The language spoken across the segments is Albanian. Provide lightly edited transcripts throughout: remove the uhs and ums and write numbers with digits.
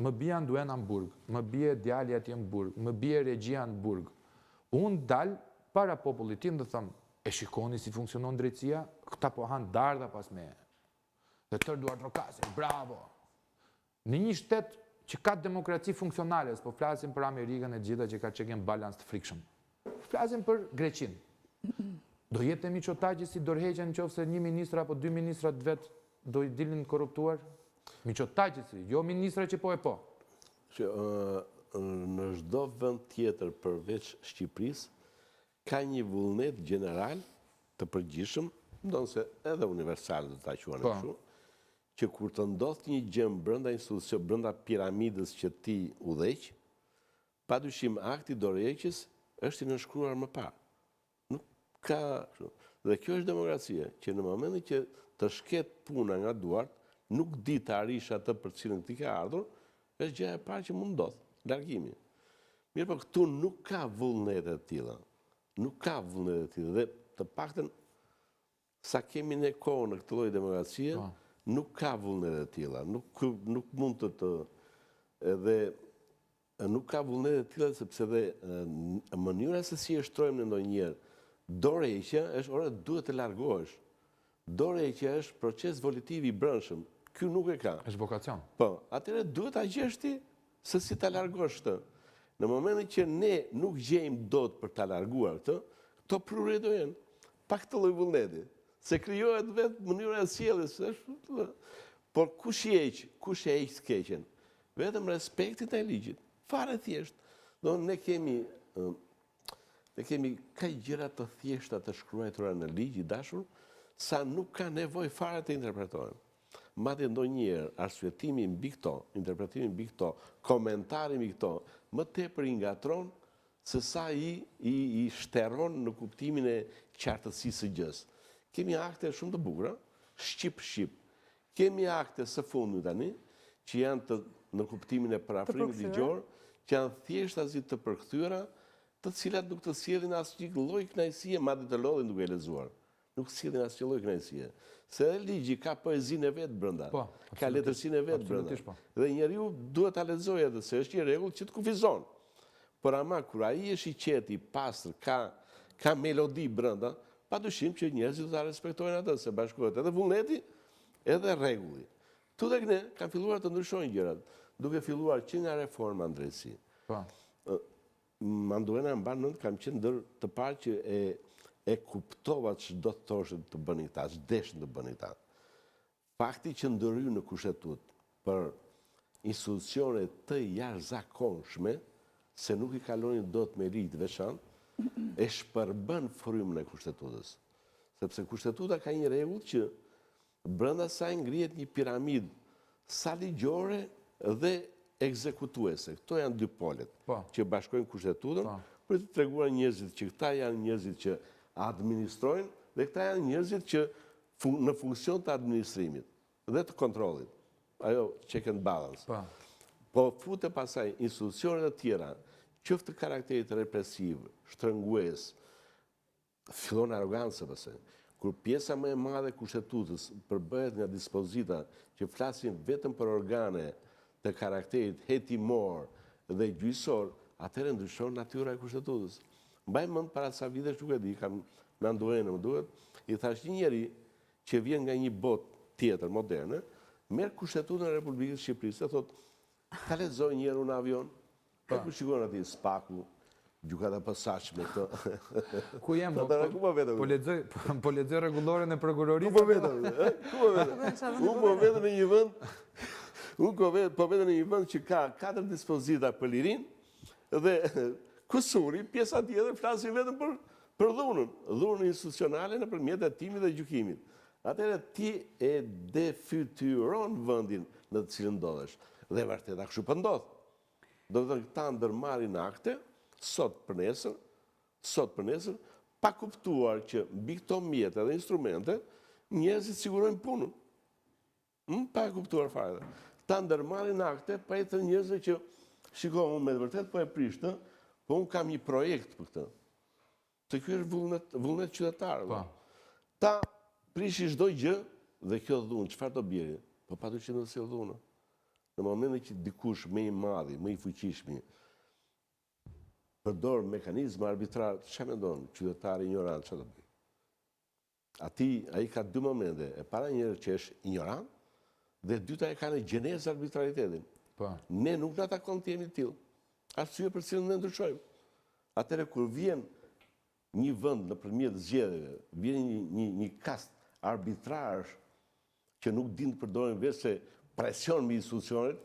Më bie Anduena në burg, më bie djali atje në burg, më bie regjia në burg. Unë dal para popullit tim dhe them, e shikoni si funksionon drejtësia? Këta po hanë dardha pas meje. Dhe tërë duartrokasin, bravo! Në një shtet që ka demokraci funksionale, s'po flasim për Amerikën e gjitha që ka check and balance të frikshëm. Flasim për Greqinë. Do jepte Mitsotakis dorëheqjen në qoftë se një ministra apo dy ministra të vetë do i dilin të korruptuar? Mitsotakis, jo ministra që po e po. Që në çdo vend tjetër përveç Shqipërisë, ka një vullnet gjeneral të përgjithshëm, ndonëse edhe universal do ta quanim po. kështu, që kur të ndodh një gjë brenda institucion, brenda piramidës që ti udhëheq, padyshim akti i dorëheqjes është i nënshkruar më parë. Nuk ka kështu. Dhe kjo është demokracia, që në momentin që të shket puna nga duart, nuk di të arrish atë për cilën ti ke ardhur, është gjëja e parë që mund ndodh, largimi. Mirë, po këtu nuk ka vullnete të tilla. Nuk ka vullnete të tilla dhe të paktën sa kemi ne kohë në këtë lloj demokracie, po. nuk ka vullnete të tilla, nuk nuk mund të të edhe nuk ka vullnete të tilla sepse dhe mënyra se si e shtrojmë në ndonjëherë, dorëheqja është ora duhet të largohesh. Dorëheqja është proces volitiv i brendshëm. Ky nuk e ka. Është vokacion. Po, atëherë duhet ta gjesh ti se si ta largosh këtë. Në momentin që ne nuk gjejmë dot për ta larguar këtë, këto prurje do jenë pa këtë lloj vullneti. Se krijohet vetë mënyra e sjelljes, është Por kush i heq, kush e heq të keqen? Vetëm respekti ndaj ligjit. Fare thjesht. Do ne kemi ne kemi kaq gjëra të thjeshta të shkruajtura në ligj i dashur, sa nuk ka nevojë fare të interpretohen. Madje ndonjëherë arsyetimi mbi këto, interpretimi mbi këto, komentari mbi këto, më tepër i ngatron se sa i, i, i shteron në kuptimin e qartësisë së gjës. Kemi akte shumë të bukura, shqip shqip. Kemi akte së fundmi tani, që janë të, në kuptimin e përafrimit ligjor, që janë thjeshtazi të përkthyera, të cilat nuk të sjellin asnjë lloj kënaqësie, madje të lodhin duke e lexuar. Nuk sjellin asnjë lloj kënaqësie. Se edhe ligji ka poezinë e vet brenda. Po, ka letërsinë e vet brenda. Po. Dhe njeriu duhet ta lexojë atë se është një rregull që të kufizon. Por ama kur ai është i qetë, i pastër, ka ka melodi brenda, padyshim që njerëzit do ta respektojnë atë se bashkohet edhe vullneti, edhe rregulli. Këtu tek ne kanë filluar të ndryshojnë gjërat, duke filluar që nga reforma në drejtësi. Po. Anduena e mban mend kam qenë ndër të parë që e e kuptova ç'do të thoshte të bënin këta, ç'deshën të bënin këta. Fakti që ndërhynë në kushtetutë për institucione të jashtëzakonshme, se nuk i kalonin dot me ligj të veçantë, e shpërbën frymën e kushtetutës. Sepse kushtetuta ka një rregull që Brenda saj ngrihet një piramidë sa ligjore dhe ekzekutuese. Këto janë dy polet po. që bashkojnë kushtetutën po. për të treguar njerëzit që këta janë njerëzit që administrojnë dhe këta janë njerëzit që në funksion të administrimit dhe të kontrollit. Ajo check and balance. Po, po fute pasaj institucionet e tjera, qoftë të karakterit represiv, shtrëngues, Fillon arroganca pastaj. Kur pjesa më e madhe e Kushtetutës përbëhet nga dispozita që flasin vetëm për organe të karakterit hetimor dhe gjyqësor, atëherë ndryshon natyra e Kushtetutës. Mbaj mend para ca vitesh, nuk e di, kam me Anduenën, më duket, i thashë një njeri që vjen nga një botë tjetër moderne, merr Kushtetutën e Republikës së Shqipërisë e thotë, ta lexoj një herë në avion, Po ku shikon aty SPAK-u, gjykata posaçme këto. Ku jam? Po, po, ku po vetëm? Po lexoj, po lexoj rregulloren e prokurorisë. Ku po vetëm? Ku po vetëm? Unë po vetëm në një vend. Unë po vetëm, po vetëm në një vend që ka katër dispozita për lirinë dhe kusuri, pjesa tjetër flasin vetëm për për dhunën, dhunën institucionale nëpërmjet hetimit dhe gjykimit. Atëherë ti e defytyron vendin në të cilën ndodhesh. Dhe vërtet kështu po ndodh. Do të thënë këta ndërmarrin akte, sot për nesër, sot për nesër, pa kuptuar që mbi këto mjete dhe instrumente, njerëzit sigurojnë punën. Mm, pa e kuptuar fare. Këta ndërmarrin akte, pa i thënë njerëzve që, shiko, unë me të vërtet po e prish këtë, po unë kam një projekt për këtë. Se ky është vullnet, vullnet qytetar. Po. Ta prishi çdo gjë dhe kjo dhunë, çfarë do bjeri? Po pa dyshim do sjellë dhunë. Në momentin që dikush më i madhi, më i fuqishmi, përdor mekanizma arbitrar, çfarë mendon qytetari injorant çfarë do bëjë? Atij, ai ka dy momente, e para njëherë që është injorant, dhe e dyta e ka në gjenezë arbitraritetin. Po. Ne nuk na takon të jemi të tillë. Arsye për cilën ne ndryshojmë. Atëherë kur vjen një vend nëpërmjet zgjedhjeve, vjen një një një kast arbitrarësh që nuk dinë të përdorin veçse presion mbi institucionet,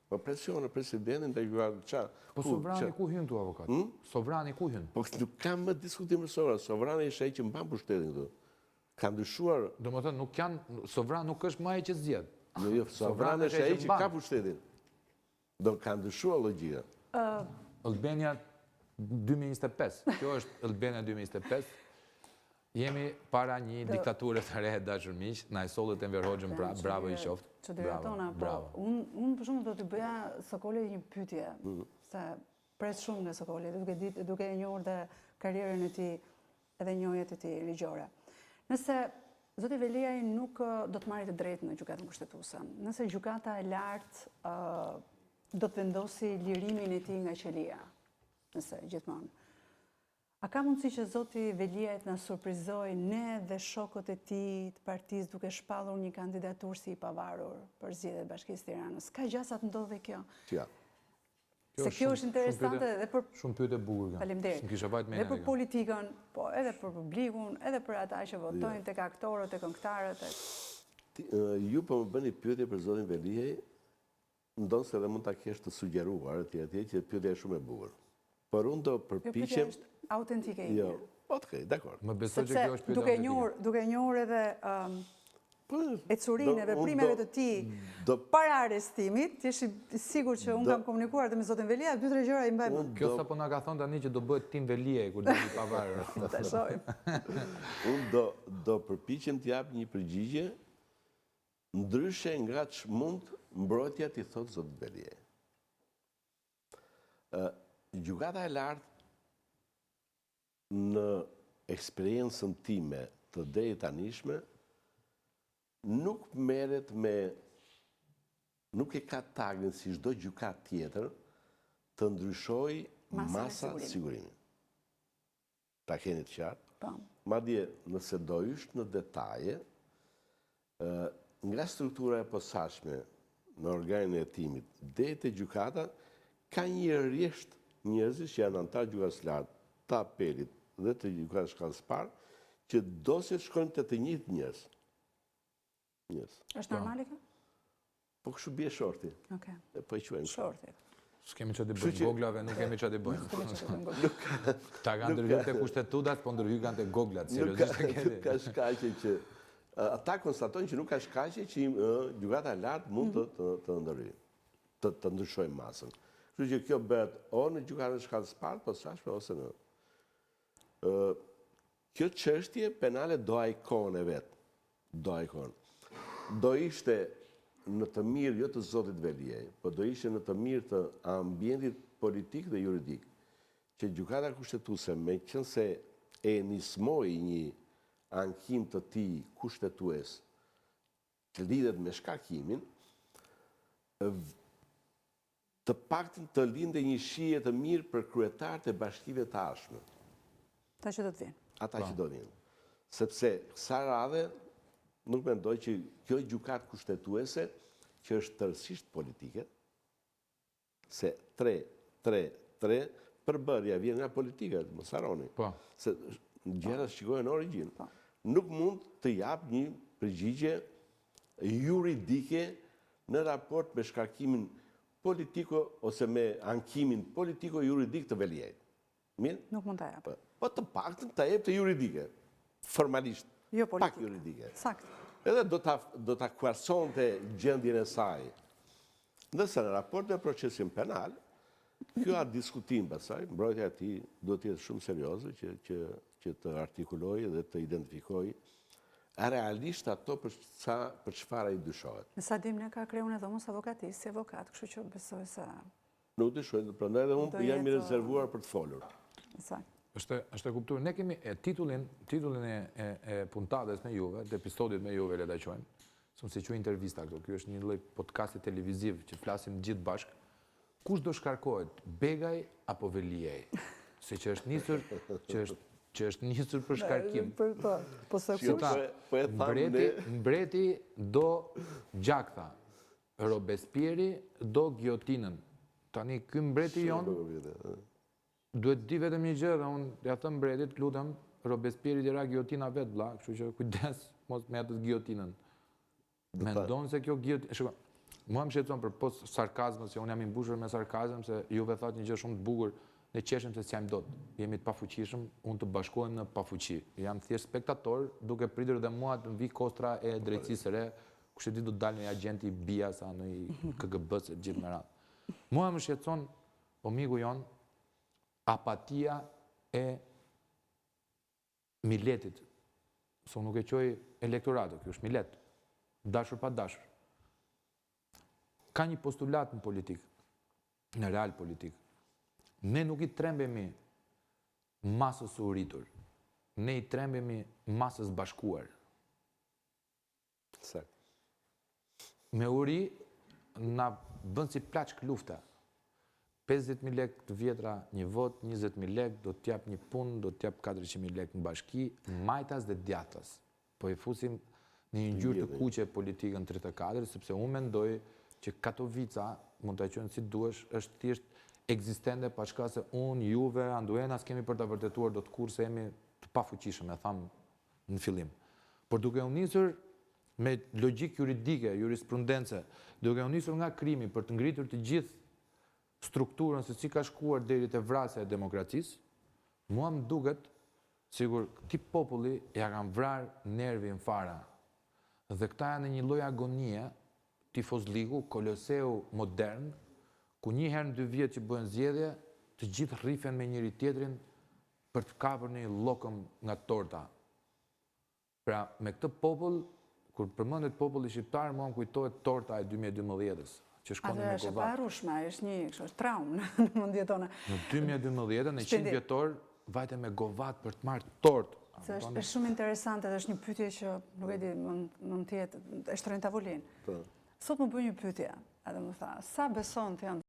po presion në presidentin ndaj gjykatës, ça? Po sovrani ku hyn këtu avokat? Hmm? Sovrani ku hyn? Po nuk ka më diskutim për sovran, sovrani është ai që mban pushtetin këtu. Ka ndryshuar Domethënë nuk janë sovran nuk është më ai që zgjedh. Jo, jo, sovran është ai që ka pushtetin. Do ka ndryshuar logjika. Albania 2025. Kjo është Albania 2025. Jemi para një diktature të re, dashur miq, na e sollët Enver Hoxhën pra, bravo i qoftë. Çudira tona, po unë unë për shembull do t'i bëja Sokolit një pyetje, mm. se pres shumë nga Sokoli, duke ditë, duke e njohur dhe karrierën e tij edhe njohjet e tij ligjore. Nëse zoti Veliaj nuk do të marrë të drejtë në gjykatën kushtetuese, nëse gjykata e lartë do të vendosi lirimin e tij nga qelia, nëse gjithmonë. A ka mundësi që zoti Veliaj të na surprizojë ne dhe shokët e tij të partisë duke shpallur një kandidaturë si i pavarur për zgjedhjet e Bashkisë Tiranës? Ka gjasa të ndodhi kjo? Ja. Se kjo është interesante edhe për... Shumë pyetje e bukur kjo. Faleminderit. S'më kisha vajt mendja. Dhe për politikën, po edhe për publikun, edhe për ata që votojnë tek aktorët, tek këngëtarët, tek... Ju po më bëni pyetje për zotin Veliaj, ndonëse edhe mund ta kesh të sugjeruar etj etj që pyetja është shumë e bukur. Por unë do Jo, pyetja përpiqem është autentike ime. Jo, okej, dakor. Më beso që kjo është pyetje duke autentike. njohur, duke njohur edhe Po, ecurinë e veprimeve të tij para arrestimit, të jesh i sigurt që unë kam komunikuar dhe me zotin Veliaj, dy tre gjëra i mbaj mend. Kjo sapo na ka thënë tani që do bëhet Team Veliaj kur del i pavarur. Do ta shohim. Unë do do përpiqem të jap një përgjigje ndryshe nga ç'mund mbrojtja t'i thotë zotit Veliaj. Gjykata e Lartë në eksperiencën time të deritanishme nuk merret me nuk e ka tagrin si çdo gjykatë tjetër të ndryshojë masa sigurimi. Ta keni të qartë? Po. Madje, nëse do hysh në detaje, nga struktura e posaçme në organin e hetimit deri te gjykata, ka një rresht njerëzish që janë anëtarë të Gjykatës së Lartë, të Apelit dhe të Gjykatës së Shkallës së Parë, që dosjet shkojnë te të njëjtë njerëz. Njerëz. Është normale kjo? Po kështu bie shorti. Okej. Po e quajmë. Shorti. S'kemi ça t'i bëjmë goglave, nuk kemi ça t'i bëjmë. Këta kanë ndërhyrë te kushtetutat, po ndërhykan te goglat, seriozisht e keni. Nuk ka shkaqe që ata konstatojnë që nuk ka shkaqe që gjykata e lartë mund të mhm. të ndërhyjë, të të ndryshojë masën. Kështu që kjo bëhet o në gjykatën e shkallës së parë, posaçme ose në ë Kjo çështje penale do ai kohën e vet. Do ai kohën. Do ishte në të mirë jo të zotit Veliaj, po do ishte në të mirë të ambientit politik dhe juridik, që Gjykata Kushtetuese, meqenëse e nismoi një ankim të tij kushtetues që lidhet me shkarkimin, të paktën të linte një shije të mirë për kryetarët e bashkive të ardhshme. Ata që do të vijnë. Ata që do vijnë. Sepse kësaj radhe nuk mendoj që kjo gjykatë kushtetuese që është tërësisht politike, se 3, 3, 3, përbërja vjen nga politika, mos harroni. Po. Se gjërat shikohen në origjinë. Po. Nuk mund të japë një përgjigje juridike në raport me shkarkimin politiko ose me ankimin politiko-juridik të Veliajt. Mirë? Nuk mund ta japë. Po, po të paktën ta jepte juridike, formalisht. Jo politike. Pak juridike. Saktë. Edhe do ta do ta qartësonte gjendjen e saj. Ndërsa në raport me procesin penal, kjo a diskutim pastaj, mbrojtja e tij duhet të jetë shumë serioze që që që të artikulojë dhe të identifikojë realisht ato për ca për çfarë ai dyshohet. Me sa dimë ne ka kreun e dhomës avokatisë si avokat, kështu që besoj se Nuk dyshoj, prandaj edhe unë jam i rezervuar për të folur. Saktë. Është është e kuptuar. Ne kemi e, titullin, titullin e e, e puntatës me juve, të episodit me juve le ta quajmë. Se unë s'i quaj intervista këto, ky është një lloj podcasti televiziv që flasim gjithë bashkë. Kush do shkarkohet, Begaj apo Veliaj? Se që është nisur, që është që është nisur për shkarkim. Për po, po se kush? Po, po e mbreti, mbreti do gjak tha. Robespieri do gijotinën. Tani ky mbreti jonë Duhet të di vetëm një gjë dhe unë ia them mbretit, lutem, Robespierit i ra gijotina vetë vlla, kështu që kujdes mos me atë gijotinën. Mendon se kjo gijotinë, shiko, mua më shqetëson përpos sarkazmës që unë jam i mbushur me sarkazëm se juve thatë një gjë shumë të bukur, ne qeshim se s'jam dot, jemi të pafuqishëm, unë të bashkohem në pafuqi. Jam thjesht spektator duke pritur dhe mua të më vijë kostra e drejtësisë së re, kush e di do të dalë një agjent i BIA-s a në i KGB-së e gjithë me radhë. Mua më shqetëson O miku jonë, apatia e miletit, se unë nuk e quaj elektorat, kjo është milet, dashur pa dashur. Ka një postulat në politikë, në real politikë. Ne nuk i trembemi masës së uritur, ne i trembemi masës bashkuar. Saktë. Me uri na bën si plaçkë lufte. 50.000 lekë të vjetra një votë, 20.000 lekë, do t'jap një punë, do t'jap 400.000 lekë në bashki, majtas dhe djathtas. Po i fusim në një ngjyrë të kuqe politikën 34, sepse unë mendoj që Katovica, mund ta quajnë si duash, është thjesht ekzistente paçka se unë, juve, Anduena s'kemi për ta vërtetuar dot kurrë se jemi të pafuqishëm, e thamë në fillim. Por duke u nisur me logjikë juridike, jurisprudence, duke u nisur nga krimi për të ngritur të gjithë strukturën se si ka shkuar deri te vrasja e demokracisë, mua më duket sikur këtij populli ia kanë vrarë nervin fare. Dhe këta janë në një lloj agonie, tifozlliku, koloseu modern, ku një herë në dy vjet që bëhen zgjedhje, të gjithë rrifen me njëri-tjetrin për të kapur një llokëm nga torta. Pra, me këtë popull, kur përmendet populli shqiptar, mua më kujtohet torta e 2012-ës, që shkonin me govat. Atë është e paharrueshme, është një kështu, është traumë në mendjet tona. Në 2012-ën, në 100 vjetor, vajte me govat për të marrë tortë. Se është, është shumë interesante dhe është një pyetje që nuk e di, mund të jetë e shtroj në tavolinë. Po. Sot më bëri një pyetje, edhe më tha, sa beson ti janë?